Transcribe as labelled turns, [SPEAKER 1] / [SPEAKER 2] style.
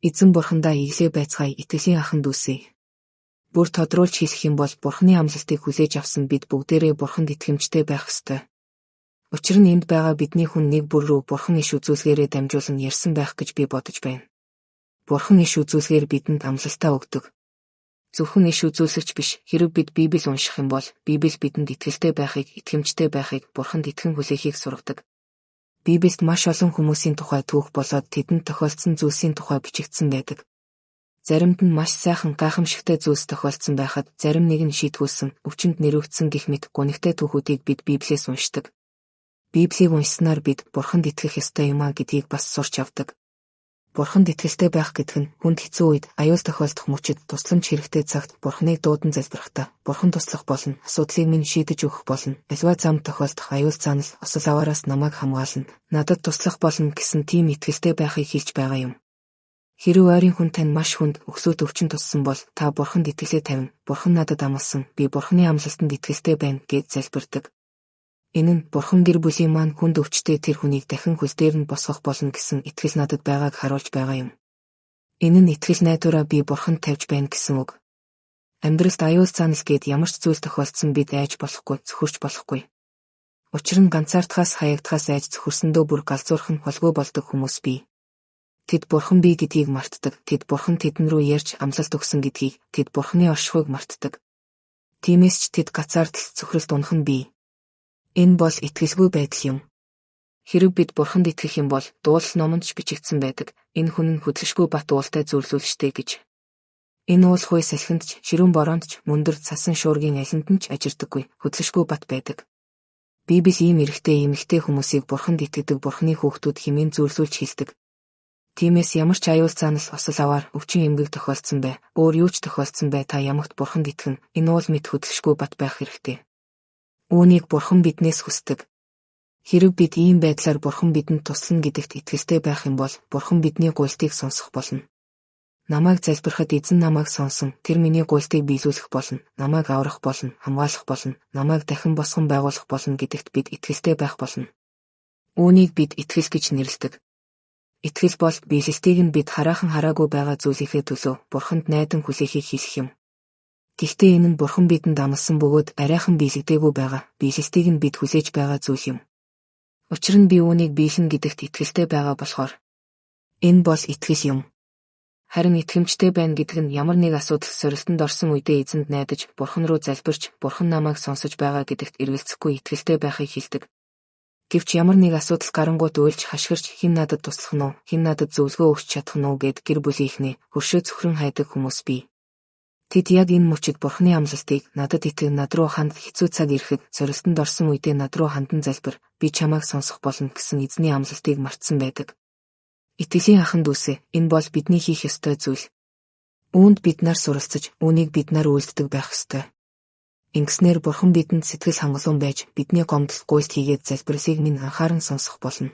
[SPEAKER 1] Эзэн Бурхандаа иглээ байцгаая итгэлийн аханд дүүсээ. Бүр тодруулж хэлэх юм бол Бурханы амлалтыг хүлээж авсан бид бүгдээрээ Бурханд итгэмжтэй байх ёстой. Учир нь энд байгаа бидний хүн нэг бүр рүү Бурхан иш үзүүлгээрээ дамжуулан ярьсан байх гэж би бодож байна. Бурхан иш үзүүлгээр бидэнд амлалтаа өгдөг. Зөвхөн иш үзүүлэгч биш, хэрэв бид Библи унших юм бол Библи бидэнд итгэлтэй байхыг, итгэмжтэй байхыг, Бурханд итгэн хүлээхийг сургадаг. Библиэд маш олон хүмүүсийн тухай түүх болоод тэдэнд тохиолдсон зүйлсийн тухай бичигдсэн байдаг. Заримд нь маш сайхан гайхамшигтай зүйлс тохиолдсон байхад зарим нэг нь шийтгүүлсэн, өвчнөд нэрвэгдсэн гэх мэт гунигтай түүхүүдийг бид Библиэс уншдаг. Библийг уншсанаар бид Бурханд итгэх ёстой юм а гэдгийг бас сурч авдаг. Бурханд итгэлтэй байх гэдэг нь хүнд хэцүү үед, аюул тохиолдох мөчид, тусламж хэрэгтэй цагт Бурханыг дуудан залбирахдаа Бурхан туслах болно, асуудлыг минь шийдэж өгөх болно, аливаа зам тохиолдох аюул заанал, осол аваараас намайг хамгаална, надад туслах болно гэсэн тийм итгэлтэй байхыг хэлж байгаа юм. Хэрэв ойрын хүн тань маш хүнд өксөлт өвчин туссан бол та Бурханд итгэлээ тавина, Бурхан надад амласан, би Бурханы амлалтанд итгэлтэй байна гэж залбирдаг. Энэ нь Бурхан гэр бүлийн маань хүнд өвчтэй тэр хүнийг дахин хөл дээр нь босгох болно гэсэн итгэл надад байгааг харуулж байгаа юм. Энэ нь итгэл найдвараа би Бурханд тавьж байна гэсэн үг. Амьдралд аюул заанал гээд ямар ч зүйл тохиолдсон бид айж болохгүй, цөхөрч болохгүй. Учир нь ганцаардахаас хаягдахаас айж цөхөрсөндөө бүр галзуурах нь холгүй болдог хүмүүс бий. Тэд Бурхан бий гэдгийг мартдаг, тэд Бурхан тэдэн рүү ярьж амлалт өгсөн гэдгийг, тэд Бурханы оршихуйг мартдаг. Тиймээс ч тэд гацаардал цөхрөлд унах нь бий. Энэ бол итгэлгүй байдал юм. Хэрэв бид Бурханд итгэх юм бол дуулал номонд ч бичигдсэн байдаг. Энэ хүн нь хөдөлшгүй бат уултай зөвлөлжтэй гэж. Энэ уул хуй салхинд ч, ширүүн бороонд ч, мөндөр цасан шуургийн алинд нь ч ажирдаггүй, хөдөлшгүй бат байдаг. Библи ийм эрэгтэй эмэгтэй хүмүүсийг Бурханд итгэдэг Бурханы хүүхдүүд хэмээн зөвлөүүлж хэлдэг. Тиймээс ямар ч аюул заанал осол аваар өвчин эмгэг тохиолдсон бай, өөр юу ч тохиолдсон бай та ямагт Бурханд итгэн, энэ уул мэт хөдөлшгүй бат байх хэрэгтэй. Үүнийг Бурхан биднээс хүсдэг. Хэрэв бид ийм байдлаар Бурхан бидэнд туслана гэдэгт итгэлтэй байх юм бол Бурхан бидний гуйлтыг сонсох болно. Намайг залбирахад Эзэн намайг сонсон, тэр миний гуйлтыг биелүүлэх болно, намайг аврах болно, хамгаалах болно, намайг дахин босгон байгуулах болно гэдэгт бид итгэлтэй байх болно. Үүнийг бид итгэл гэж нэрлэдэг. Итгэл бол биелэлтийг нь бид хараахан хараагүй байгаа зүйлийнхээ төлөө Бурханд найдан хүлээхийг хэлэх юм. Гэхдээ энэ нь Бурхан бидэнд амласан бөгөөд арайхан биелэгдээгүй байгаа, биелэлтийг нь бид хүлээж байгаа зүйл юм. Учир нь би үүнийг биелнэ гэдэгт итгэлтэй байгаа болохоор. Энэ бол итгэл юм. Харин итгэмжтэй байна гэдэг нь ямар нэг асуудал сорилтонд орсон үедээ Эзэнд найдаж, Бурхан руу залбирч, Бурхан намайг сонсож байгаа гэдэгт эргэлзэхгүй итгэлтэй байхыг хэлдэг. Гэвч ямар нэг асуудал гарангуут уйлж хашгирч хэн надад туслах нь уу, хэн надад зөвлөгөө өгч чадах нь уу гэд гэр бүлийнхнээ хөршөө цөхрөн хайдаг хүмүүс бий. Тэд яг энэ мөчид Бурханы амлалтыг надад итэг, над руу ханд, хэцүү цаг ирэхэд сорилтонд орсон үедээ над руу хандан залбир, би чамайг сонсох болно гэсэн Эзний амлалтыг мартсан байдаг. Итгэлийн аханд дүүсээ, энэ бол бидний хийх ёстой зүйл. Үүнд бид нар суралцаж, үүнийг бид нар үйлддэг байх ёстой. Ингэснээр Бурхан бидэнд сэтгэл хангалуун байж, бидний гомдол гуйлт хийгээд залбирлыг минь анхааран сонсох болно.